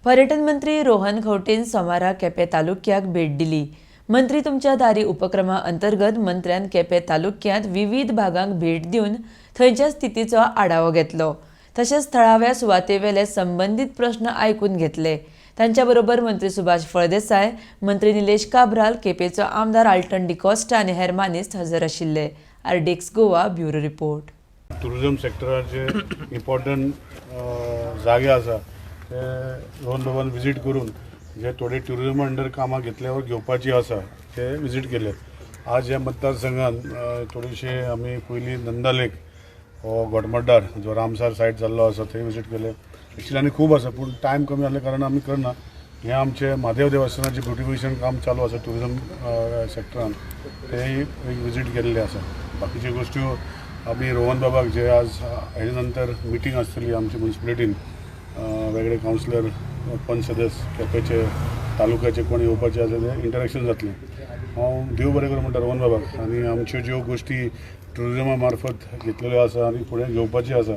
पर्यटन मंत्री रोहन खंवटेन सोमारा केपें तालुक्याक भेट दिली. मंत्री तुमच्या दारी उपक्रमा अंतर्गत मंत्र्यान केपें तालुक्यांत विविध भागांक भेट दिवन थंयच्या स्थितीचो आढावो घेतलो. तशेंच थळाव्या सुवातेवेले संबंदीत प्रश्न आयकून घेतले. तांच्या बरोबर मंत्री सुभाष फळदेसाय, मंत्री निलेश काब्राल, केपेंचो आमदार आल्टन डिकॉस्टा आनी हेर मानेस्त हजर आशिल्ले. RDX Goa, bureau report. Tourism सेक्टराचे इम्पॉर्टंट जागे आसा ते रोहन बाबान विजीट करून जे थोडे ट्युरिझम अंडर कामां घेतल्यावर घेवपाची आसा ते विजीट केले. आज ह्या मतदारसंघान थोडीशी आमी पयलीं नंदा लेक हो घोटमड्डार जो रामसार सायट जाल्लो आसा थंय विजीट केले. एक्चुली आनी खूब आसा, पूण टायम कमी जाल्ल्या कारणान आमी करना. हें आमचें म्हादेव देवस्थानाचें ब्युटिफिकेशन काम चालू आसा ट्युरिझम सेक्टरान, तेय एक विजीट केल्लें आसा. बाकीच्यो गोश्ट्यो आमी रोहन बाबाक जे आज हेजे नंतर मिटींग आसतली आमची मुन्सिपलिटीन, वेगळे कावन्सिलर, पंच सदस्य, केपेचे तालुक्याचे कोण येवपाचे आसा ते इंटरेक्शन जातलें. हांव देव बरें करूं म्हणटा रोहन बाबाक आनी आमच्यो ज्यो गोश्टी ट्युरिजमा मार्फत घेतलेल्यो आसा आनी फुडें घेवपाची आसा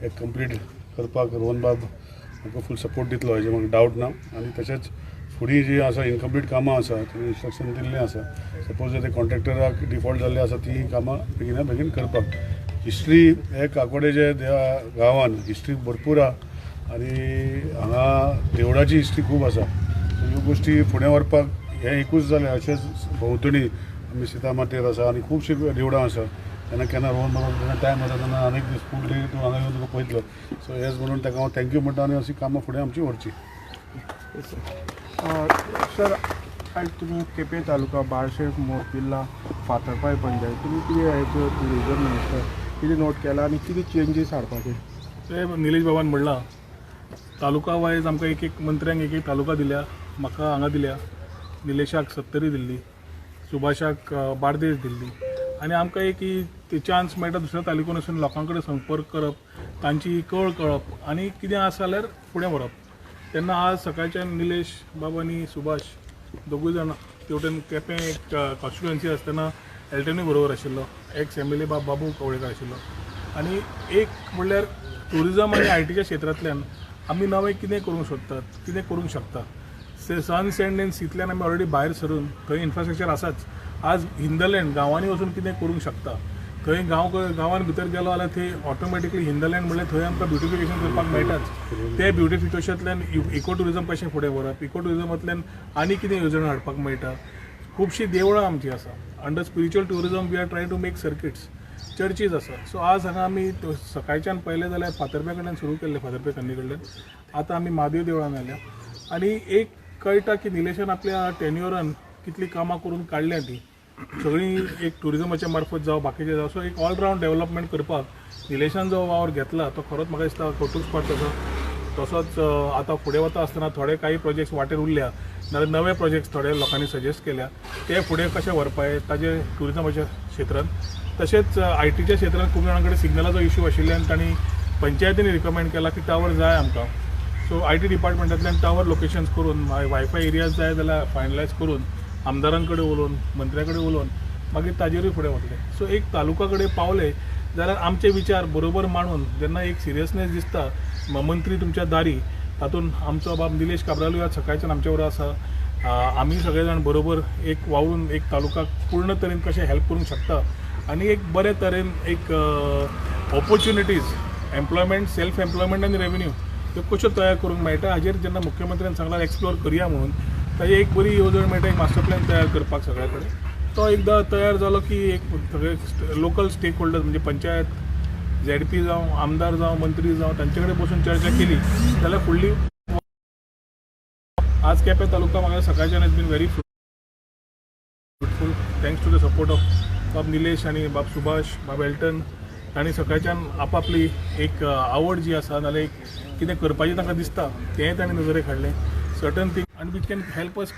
हे कंप्लीट करपाक रोहन बाब म्हाका फूल सपोर्ट दितलो हेजें म्हाका डावट ना. आनी तशेंच फुडें जी आसा इनकम्प्लीट कामां आसा तेणी इन्स्ट्रक्शन दिल्लें आसा, सपोज जर ते कॉन्ट्रॅक्टराक डिफॉल्ट जाल्ले आसा ती कामां बेगिना बेगीन करपाक. हिस्ट्री हे काकोडेचे गांवान हिस्ट्री भरपूर आहा आनी हांगा देवळाची हिस्ट्री खूब आसा. सो ह्यो गोश्टी फुडें व्हरपाक हें एकूच जालें, अशेंच भोंवतणी आमी सीता मातेर आसा आनी खुबशीं देवळां आसा. तेन्ना केन्ना रोहन बाबा जेन्ना टायम आसा तेन्ना आनीक दीस फूल डे तूं हांगा येवन तुका पळयतलो. सो हेच म्हणून ताका हांव thank you म्हणटा आनी अशी कामां फुडें आमची व्हरची. सर, आयज तुमी केपें तालुका, बार्शें, मोरपिर्ला, फातरपाय पंचायत, तुमी कितें एज अ ट्युरिजम मिनिस्टर कितें नोट केलां आनी कितें चेंजीस हाडपाचे? ते निलेश बाबान म्हणलां, तालुका वायज आमकां एक एक मंत्र्यांक एक एक तालुका दिल्या. म्हाका हांगा दिल्या, निलेशाक सत्तरी दिल्ली, सुभाषाक बार्देस दिल्ली आनी आमकां एक ही चान्स मेळटा दुसऱ्या तालुक्यान वचून लोकां कडेन संपर्क करप, तांची कळ कळप आनी कितें आसा जाल्यार फुडें व्हरप. तेन्ना आज सकाळच्यान निलेश बाब आनी सुभाष दोगूय जाण तेवटेन केपें एक कॉन्स्टिट्युएन्सी आसतना एल्टनूय बरोबर आशिल्लो, एक्स एमएलए बाब बाबू कवळेकर आशिल्लो. आनी एक म्हणल्यार ट्युरिजम आनी आयटीच्या क्षेत्रांतल्यान आमी नवें कितें करूंक सोदतात, कितें करूंक शकता. सन सँड एंड सींतल्यान आमी ऑलरेडी भायर सरून थंय इन्फ्रास्ट्रक्चर आसाच. आज हिंदरलँड गांवांनी वचून कितें करूंक शकता. थंय गांव गांवान भितर गेलो जाल्यार थंय ऑटोमॅटिकली हिंदरलँड म्हणल्यार थंय आमकां ब्युटिफिकेशन करपाक मेळटाच. ते ब्युटिफिकेशनांतल्यान इको ट्युरिजम कशें फुडें व्हरप, इको ट्युरिजमांतल्यान आनी कितें येवजण हाडपाक मेळटा. खुबशीं देवळां आमचीं आसा. Under spiritual tourism we are try to make circuits, churches आसा. सो आज हांगा आमी सकाळच्यान पळयलें जाल्यार फातर्प्या कडल्यान सुरू केल्लें, फातर्पे खंडी कडल्यान आतां आमी म्हादेव देवळान आयल्या. आनी एक कळटा की निलेशान आपल्या टेन्युअरान कितलीं कामां करून काडल्या तीं सगळीं एक ट्युरिजमाच्या मार्फत जावं, बाकीचें जावं. सो एक ऑलरावंड डेवलपमेंट करपाक निलेशान जो वावर घेतला तो खरोच म्हाका दिसता कौतूक स्पॉट आसा. तसोच आतां फुडें वता आसतना थोडे काही प्रोजेक्ट्स वाटेर उरल्या नाल्यार नवे प्रोजेक्ट्स थोडे लोकांनी सजेस्ट केल्या ते फुडें कशें व्हरपाचे ताजे ट्युरिजमाच्या क्षेत्रांत. तशेंच आयटीच्या क्षेत्रांत खूब जाणां कडेन सिग्नलाचो इशू आशिल्ल्यान तांणी पंचायतीन रिकमेंड केला की टावर जाय आमकां. सो IT डिपार्टमेंटांतल्यान टावर लोकेशन्स करून वायफाय एरियाज जाय जाल्यार फायनलायज करून आमदारां कडेन उलोवन, मंत्र्या कडेन उलोवन मागीर ताजेरूय फुडें वतले. सो एक तालुका कडेन पावले जाल्यार आमचे विचार बरोबर मांडून जेन्ना एक सिरियसनेस दिसता मंत्री तुमच्या दारी, तातूंत आमचो बाब निलेश काब्रालूय आज सकाळच्यान आमच्या बरोबर आसा. आमी सगळे जाण बरोबर एक वावरून एक तालुकाक पूर्ण तरेन कशें हेल्प करूंक शकता आनी एक बरे तरेन एक ऑपोर्च्युनिटीज, एम्प्लॉयमेंट, सेल्फ एम्प्लॉयमेंट आनी रेवेन्यू त्यो कश्यो तयार करूंक मेळटा हाजेर जेन्ना मुख्यमंत्र्यान सांगलां एक्सप्लोर करया म्हणून, ताजी एक बरी येवजण मेळटा, एक मास्टर प्लॅन तयार करपाक सगळ्या कडेन. तो एकदां तयार जालो की एक सगळे लोकल स्टेक होल्डर्स म्हणजे पंचायत, झेडपी जावं, आमदार जावं, मंत्री जावं, तांचे कडेन बसून चर्चा केली जाल्यार फुडली. आज केपें तालुका म्हाका सकाळच्यान has been very fruitful, thanks to the support of बाब निलेश आनी बाब सुभाष, बाब एल्टन. तांणी सकाळच्यान आपापली एक आवड जी आसा नाल्यार एक कितें करपाचें तांकां दिसता तें तांणी नजरेक हाडलें, सर्टन थींग आनी which can help us.